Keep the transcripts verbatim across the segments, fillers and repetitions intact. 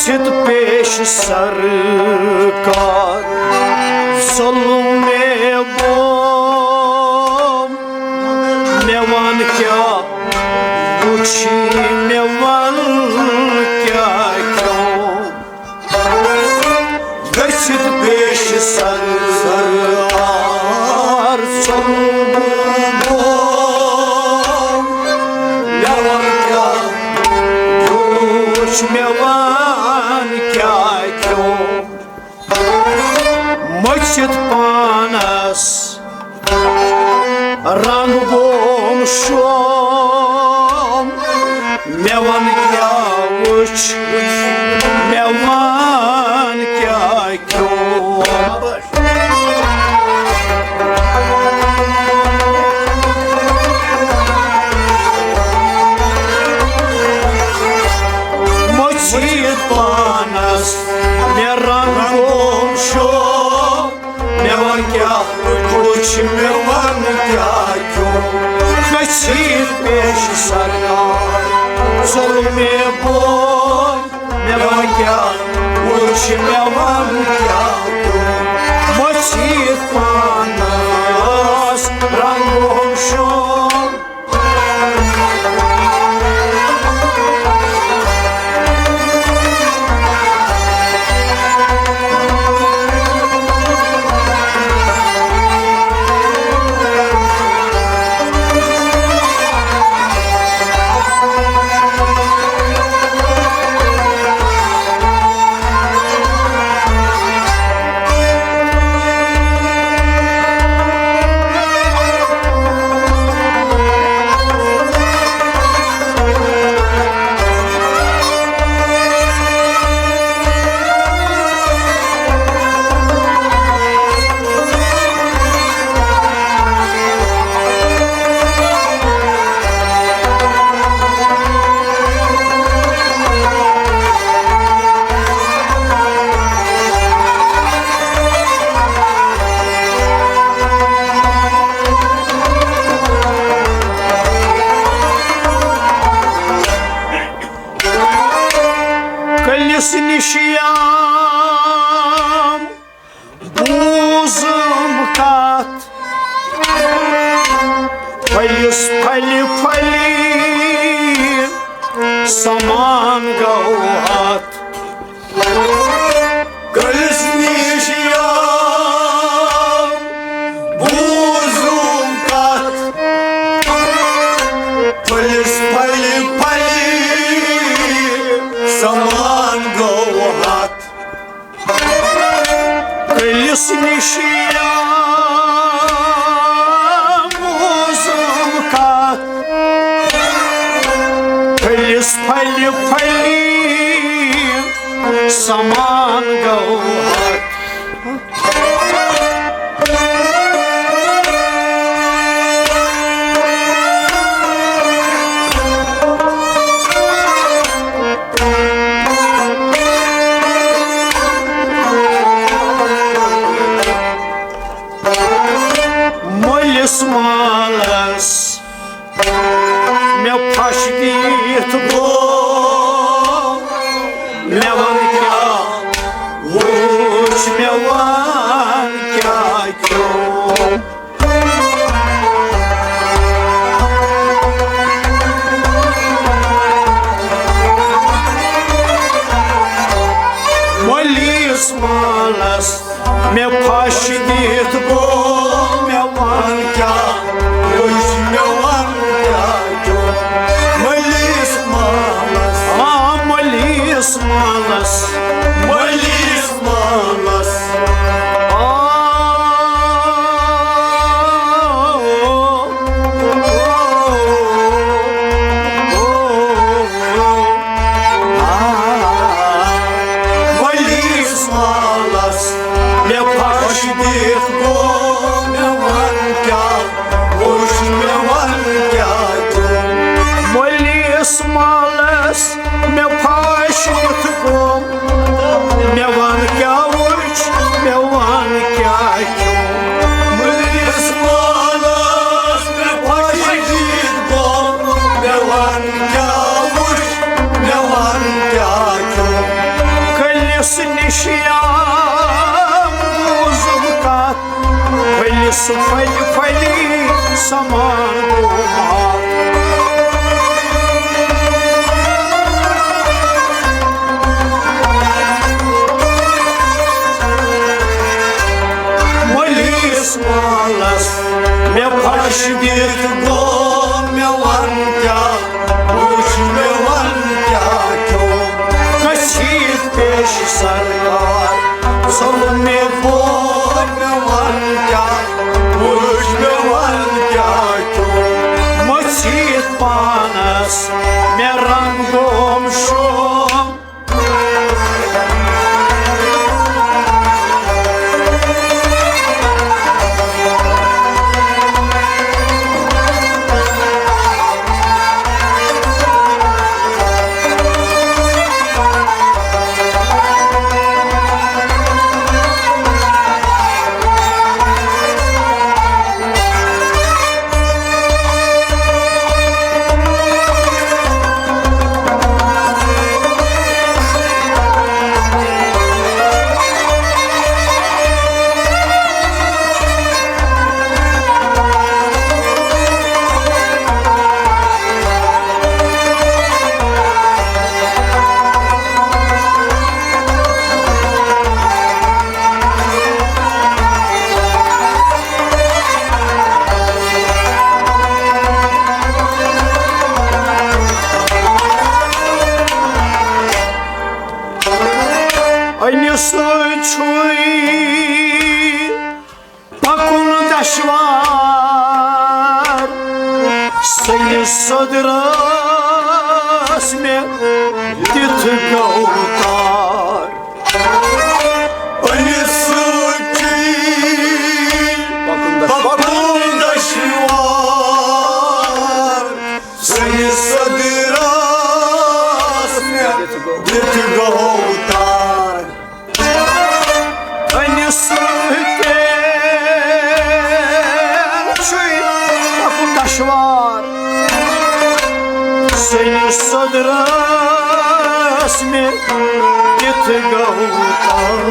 مٔتھِتھ پیش سرکار، ظلمے بوم۔ مےٚ وَن کیٛاہ وُچھی، مےٚ وَن کیٛاہ کھیوٚو۔ گٔژھِتھ پیش سرکار، ژوٚل بوم۔ مےٚ وَن کیٛاہ وُچھ، مےٚ وَن کیٛاہ کھیوٚو۔ مٔژھِتھ پانَس رنگ گوم شوم، مےٚ وَن کیٛاہ وُچھ، مےٚ وَن کیٛاہ کھیوٚو۔ مٔژھِتھ پانَس مےٚ رنگ گوم شوم، مےٚ وَن کیٛاہ وُچھ، مےٚ وَن کیٛاہ کھیوٚو۔ گٔژھِتھ پیش سرکار، ژوٚل مےٚ بوم۔ مےٚ وَن کیٛاہ وُچھ، مےٚ وَن کیٛاہ کھیوٚو۔ مٔژھِتھ پانَس رنگ گوم شوم۔ کٔلِس نِش یام بوٗزُم کتھ، پھٔلِس پھلہِ پھلہِ سمان گوٚو اتھ۔ کٔلِس نِش یام بوٗزُم کتھ، پھٔلِس پھلہِ پھلہِ سمان گوٚو اتھ۔ کٔلِس نِش یام بوٗزُم کتھ، پھٔلِس پھلہِ پھلہِ سمان گوٚو اتھ۔ مٲلِس مالَس مےٚ پھش دِتھ گوٚو، مےٚ وَن کیٛاہ وُچھ، مےٚ وَن کیٛاہ کھیوٚو۔ مٲلِس مالَس مےٚ پھش دِتھ گوٚو، مےٚ وَن کیٛاہ وُچھ، مےٚ وَن کیٛاہ کھیوٚو۔ مٲلِس مالَس، آ، مٲلِس مالَس، مٲلِس مالَس۔ آ، مٲلِس مالَس مےٚ پھش دِتھ گوٚو، مےٚ وَن کیٛاہ وُچھ، مےٚ وَن کیٛاہ کھیوٚو۔ مٲلِس مالَس مےٚ پھش دِتھ گوٚو، مےٚ وَن کیٛاہ وُچھ، مےٚ وَن کیٛاہ کھیوٚو۔ مٲلِس مالَس مےٚ پھش دِتھ گوٚو، مےٚ وَن کیٛاہ وُچھ، مےٚ وَن کیٛاہ کھیوٚو۔ پھلہِ پھلہِ سمان گوٚو مال۔ مٲلِس مالس مےٚ پھش دِتھ گوٚو مےٚ وَن کیٛاہ، وٕچھ مےٚ وَن کیٛاہ کیوٚو۔ گٔژھِتھ پیش سرکار ظلمِ بوے مےٚ وَن کیٛاہ، وٕچھ مےٚ وَن کیٛاہ کیوٚو۔ مٔژھِتھ پانس مےٚ رنٛگ گوم شوم۔ أنِس چھُے پَکُن دشوار، سٲنِس صدرس مےٚ دِتھ گوتار۔ أنِس چھُے پَکُن دشوار، سٲنِس صدرس مےٚ دِتھ گوتار۔ أنِس سۭتۍ چھُے پَکُن دشوار۔ سٲنِس صدرس مےٚ دِتھ گوتار۔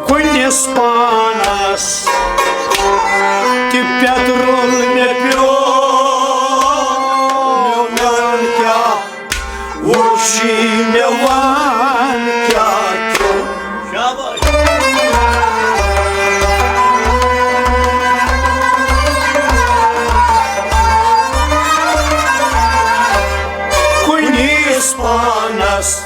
کُنِس پانس تہِ پیترُل مےٚ پیوٚو، مےٚ وَن کیٛاہ وٕچھی مےٚ وَن کیٛاہ کیوٚو۔ کُنِس پانس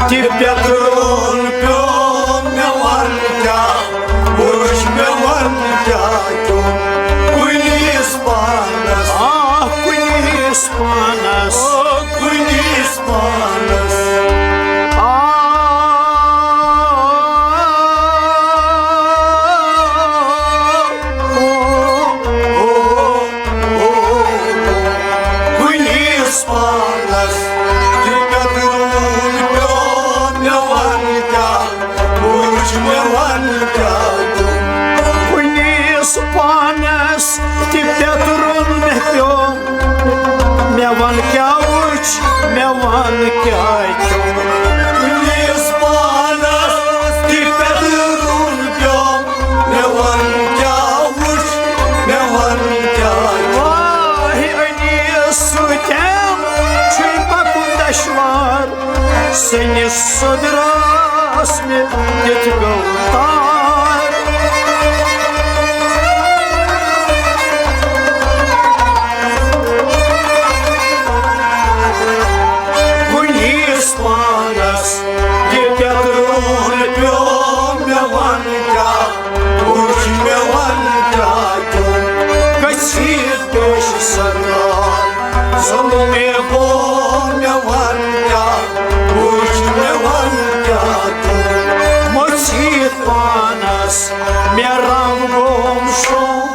تہِ پیترُل پیوٚو مےٚ وَن کیٛاہ، وٕچھ مےٚ وَن کیٛاہ کیوٚو۔ کُنِس پانس، آ، کُنِس پانس، او، کُنِس پانس۔ آ، او، او، او، او۔ کُنِس پانس تہِ پیترُل پیوٚو مےٚ وَن کیٛاہ، وٕچھ مےٚ وَن کیٛاہ کیوٚو۔ کُنِس پانس تہِ پیترُل مےٚ پیوٚو، مےٚ وَن کیٛاہ وٕچھ، مےٚ وَن کیٛاہ کیوٚو۔ کُنِس پانس تہِ پیترُل پیوٚو، مےٚ وَن کیٛاہ وٕچھ، مےٚ وَن کیٛاہ کیوٚو۔ واے أنِس سۭتۍ چھُے پَکُن دشوار۔ سٲنِس صدرس مےٚ دِتھ گوتار۔ کُنِس پانس یہِ پیترُل پیوٚو مےٚ وَن کیٛاہ، وٕچھ مےٚ وَن کیٛاہ کیوٚو۔ گٔژھِتھ پیش سرکار ظلمِ بوے مےٚ وَن کیٛاہ، وٕچھ مےٚ وَن کیٛاہ کیوٚو۔ مٔژھِتھ پانس مےٚ رنٛگ گوم شوم۔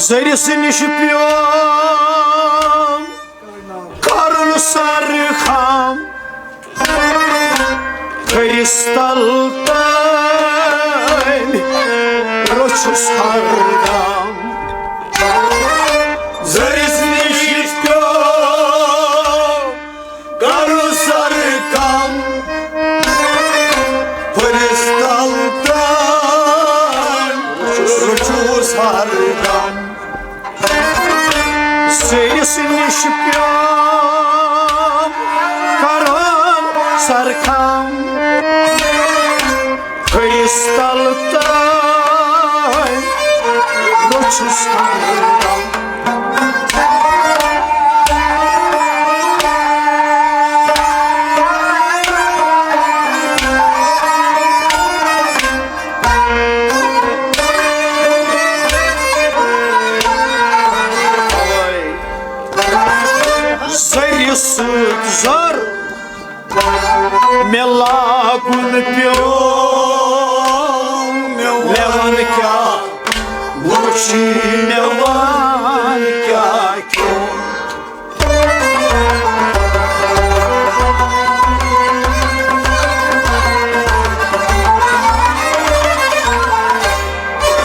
زٔرِس نِش پیوم کرُن سر خم، کھٔرِس تل تٔمۍ روٚچھُس ہردم۔ زٔرِس نِش پیوم کرُن سر خم، کھٔرِس تل تٔمۍ روٚچھُس ہردم۔ زٔرِس نِش پیوم کرُن سر خم، کھٔرِس تل تٔمۍ روٚچھُس ہردم۔ زٔرِ سۭتۍ زوٚر مےٚ لاگُن پیوٚو، مےٚ وَن کیٛاہ وُچھ، مےٚ وَن کیٛاہ کھیوٚو۔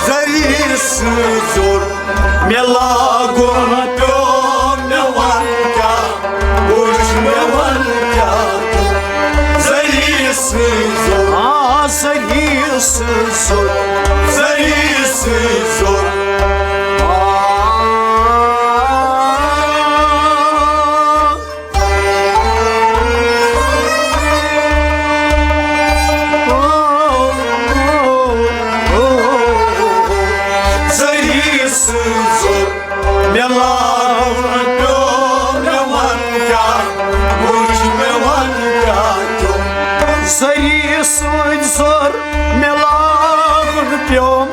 زٔرِ سۭتۍ زوٚر مےٚ لاگُن پیوٚو، مےٚ وَن کیٛاہ وُچھ، مےٚ وَن کیٛاہ کھیوٚو۔ زٔرِ سۭتۍ زوٚر، آ، زٔرِ سۭتۍ زوٚر، زٔرِ سۭتۍ زوٚر۔ آ۔ زٔرِ سۭتۍ زوٚر مےٚ لاگُن پیوٚو، مےٚ وَن کیٛاہ وُچھ، مےٚ وَن کیٛاہ کھیوٚو۔ زٔرِ سۭتۍ زوٚر مےٚ لاگُن پیوٚو،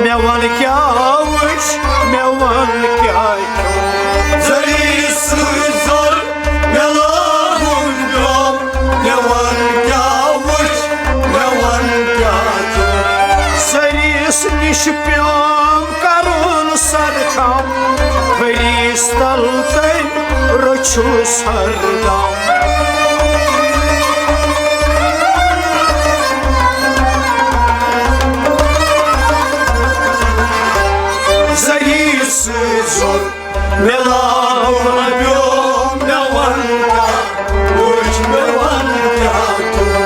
مےٚ وَن کیٛاہ وُچھ، مےٚ وَن کیٛاہ کھیوٚو۔ زٔرِ سۭتۍ زوٚر مےٚ لاگُن پیوٚو، مےٚ وَن کیٛاہ وُچھ، مےٚ وَن کیٛاہ کھیوٚو۔ زٔرِس نِش پیوٚم کرُن سر خم، کھٔرِس تل تٔمۍ روٚچھُس ہردم۔ زٔرِ سۭتۍ زوٚر مےٚ لاگُن پیوٚو، مےٚ وَن کیٛاہ وُچھ، مےٚ وَن کیٛاہ کھیوٚو۔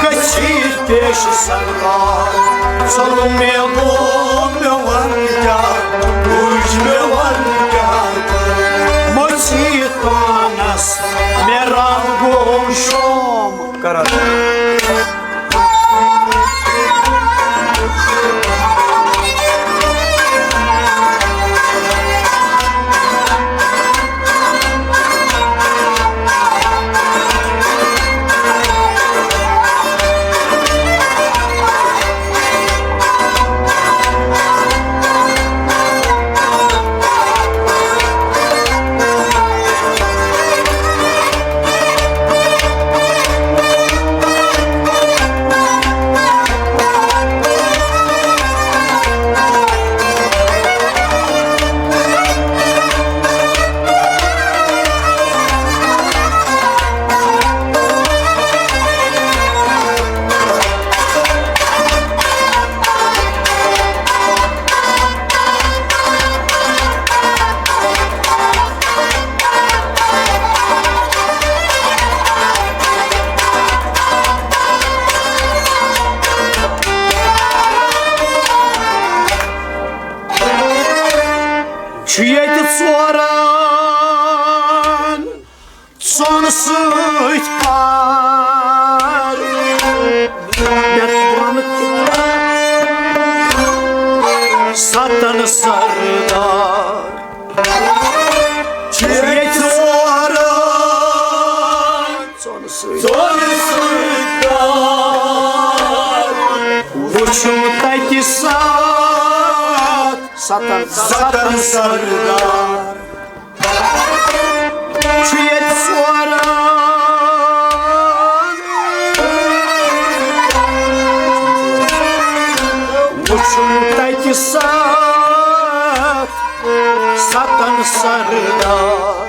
کٔشیٖرِ پیش سرکار ژوٚل مےٚ گوٚو، مےٚ وَن کیٛاہ وُچھ، مےٚ وَن کیٛاہ کھیوٚو۔ مٔژھِتھ پانَس مےٚ رنٛگ گوٚو شوم کران۔ چھُ ییٚتہِ ژورَن ژۄن سۭتۍ پار، مےٚ ووٚن ستن سردار۔ چھِ ییٚتہِ ژورَن ژۄن سۭتۍ۔ ژۄن سۭتۍ پار۔ وُچھُم تَتہِ سَتھ۔ ستن، ستن سردار۔ چھُ ییٚتہِ ژورَن۔ وُچھُم تَتہِ سَتھ۔ وطن سردار۔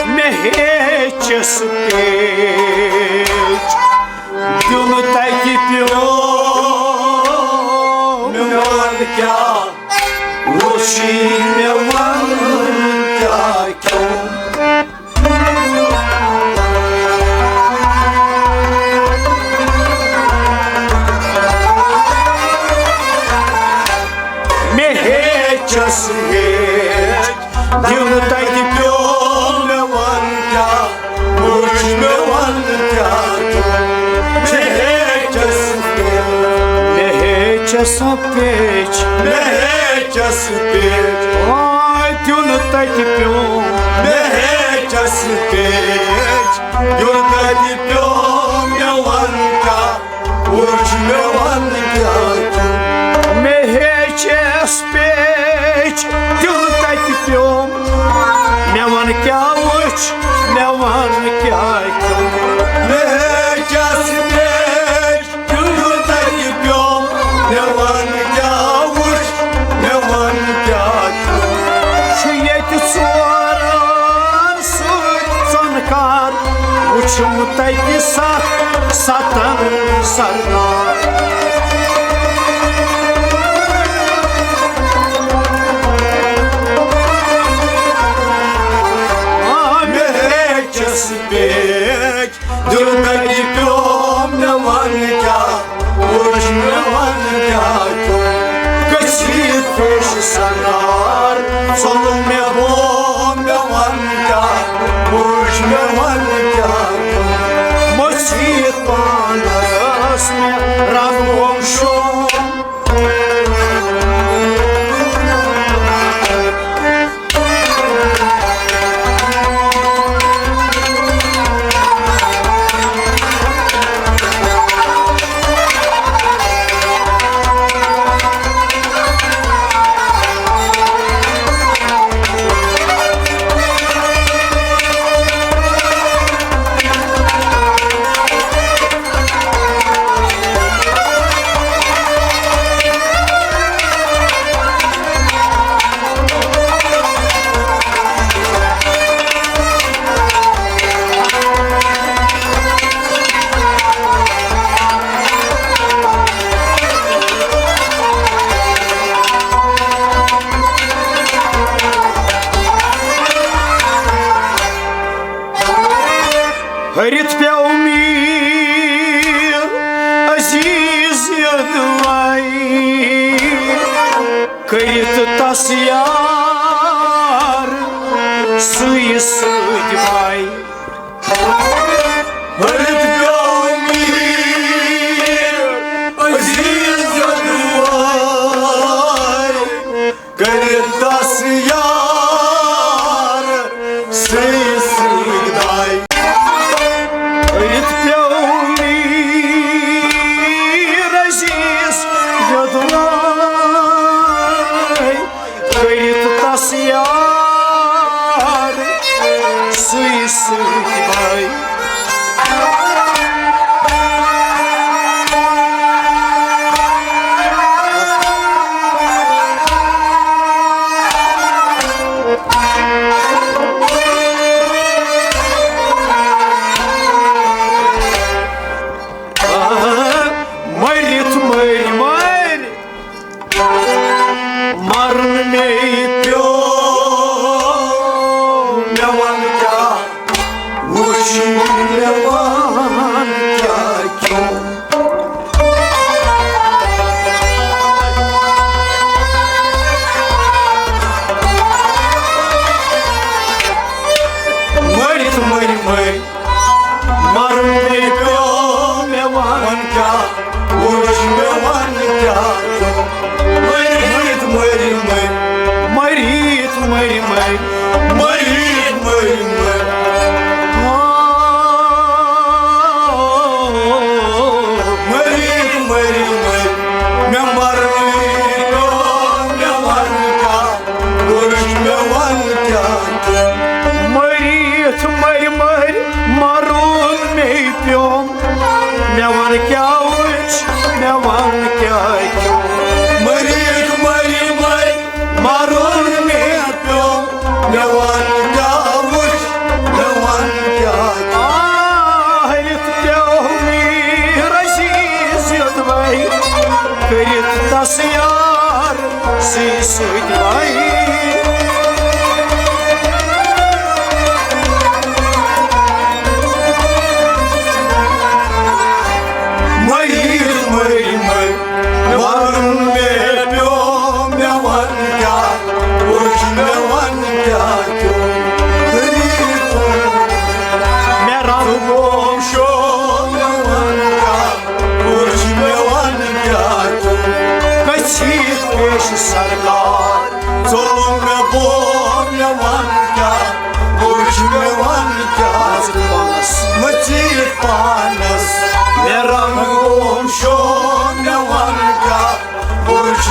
مےٚ ہیٚچھس پیچ دیُن تَتہِ پیوٚو۔ مےٚ وَن کیٛاہ وٕچھی، مےٚ وَن کیٛاہ کھیوٚو۔ مےٚ ہیٚچھس ہیٚچھ دیُن تَتہِ پیوٚو۔ مےٚ وَن کیٛاہ وٕچھ، مےٚ وَن کیٛاہ کھیوٚو۔ مےٚ ہیٚچھس پیچ۔ مےٚ ہیٚچھس پیچ۔ مےٚ ہیٚچھس پیچ۔ آے دیُن تَتہِ پیوٚو۔ مےٚ ہیٚچھس پیچ۔ دیُن تَتہِ پیوٚو۔ مےٚ وَن کیٛاہ وٕچھ، مےٚ وَن کیٛاہ کھیوٚو۔ مےٚ ہیٚچھس پیچ دیُن تَتہِ پیوٚم۔ مےٚ وَن کیٛاہ وٕچھ، مےٚ وَن کیٛاہ کھیوٚو۔ مےٚ ہیٚچھس پیچ دیُن تَتہِ پیوٚم۔ مےٚ وَن کیٛاہ وٕچھ، مےٚ وَن کیٛاہ کھیوٚو۔ چھُ ییٚتہِ ژورَن سۭتۍ ژۄنہٕ کار۔ وُچھُم تَتہِ ستھ ستن سردار۔ آ، مےٚ ہیٚچھس پیچ دیُن تَتہِ پیوٚم۔ مےٚ وَن کیٛاہ وُچھ، مےٚ وَن کیٛاہ کھیوٚو۔ کٔشیٖرِ پھٔش سنار، ژوٚل مےٚ بوم۔ مےٚ وَن کیٛاہ وُچھ، مےٚ وَن کیٛاہ کھیوٚو۔ مٔژھِتھ پانَس مےٚ رنٛگوم شوم۔ ہرِتھ پیوٚو میٖر عزیٖز یوٚدوَے، کٔرِتھ تس یار سُے سۭتۍ باے۔ ہرِتھ پیوٚو میٖر عزیٖز یوٚدوَے، کٔرِتھ تس یار سُے سۭتۍ باے۔ کٔرِتھ پیوٚو میٖر عزیٖز یوٚدوَے، کٔرِتھ تس یار سُے سۭتۍ باے۔ مٔرِتھ مٔرۍ مٔرۍ مرُن مے پیوٚو۔ مےٚ وَن کیٛاہ وُچھ، مےٚ وَن کیٛاہ کھیوٚو۔ مٔرِتھ مٔرۍ مٔرۍ مرُن مے پیوٚو۔ مےٚ وَن کیٛاہ وُچھ، مےٚ وَن کیٛاہ کھیوٚو۔ مٔرِتھ مٔرۍ مٔرۍ، مٔرِتھ مٔرۍ مٔرۍ، مٔرِتھ مٔرۍ مٔرۍ۔ آ، مٔرِتھ مٔرۍ مٔرۍ، مےٚ مرُن پیوٚو۔ مےٚ وَن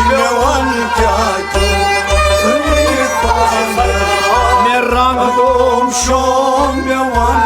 مےٚ وَن کیٛاہ کیٛاہ ژٕ یہِ پانہٕ۔ مےٚ رنٛگ گوم شوم، مےٚ وَن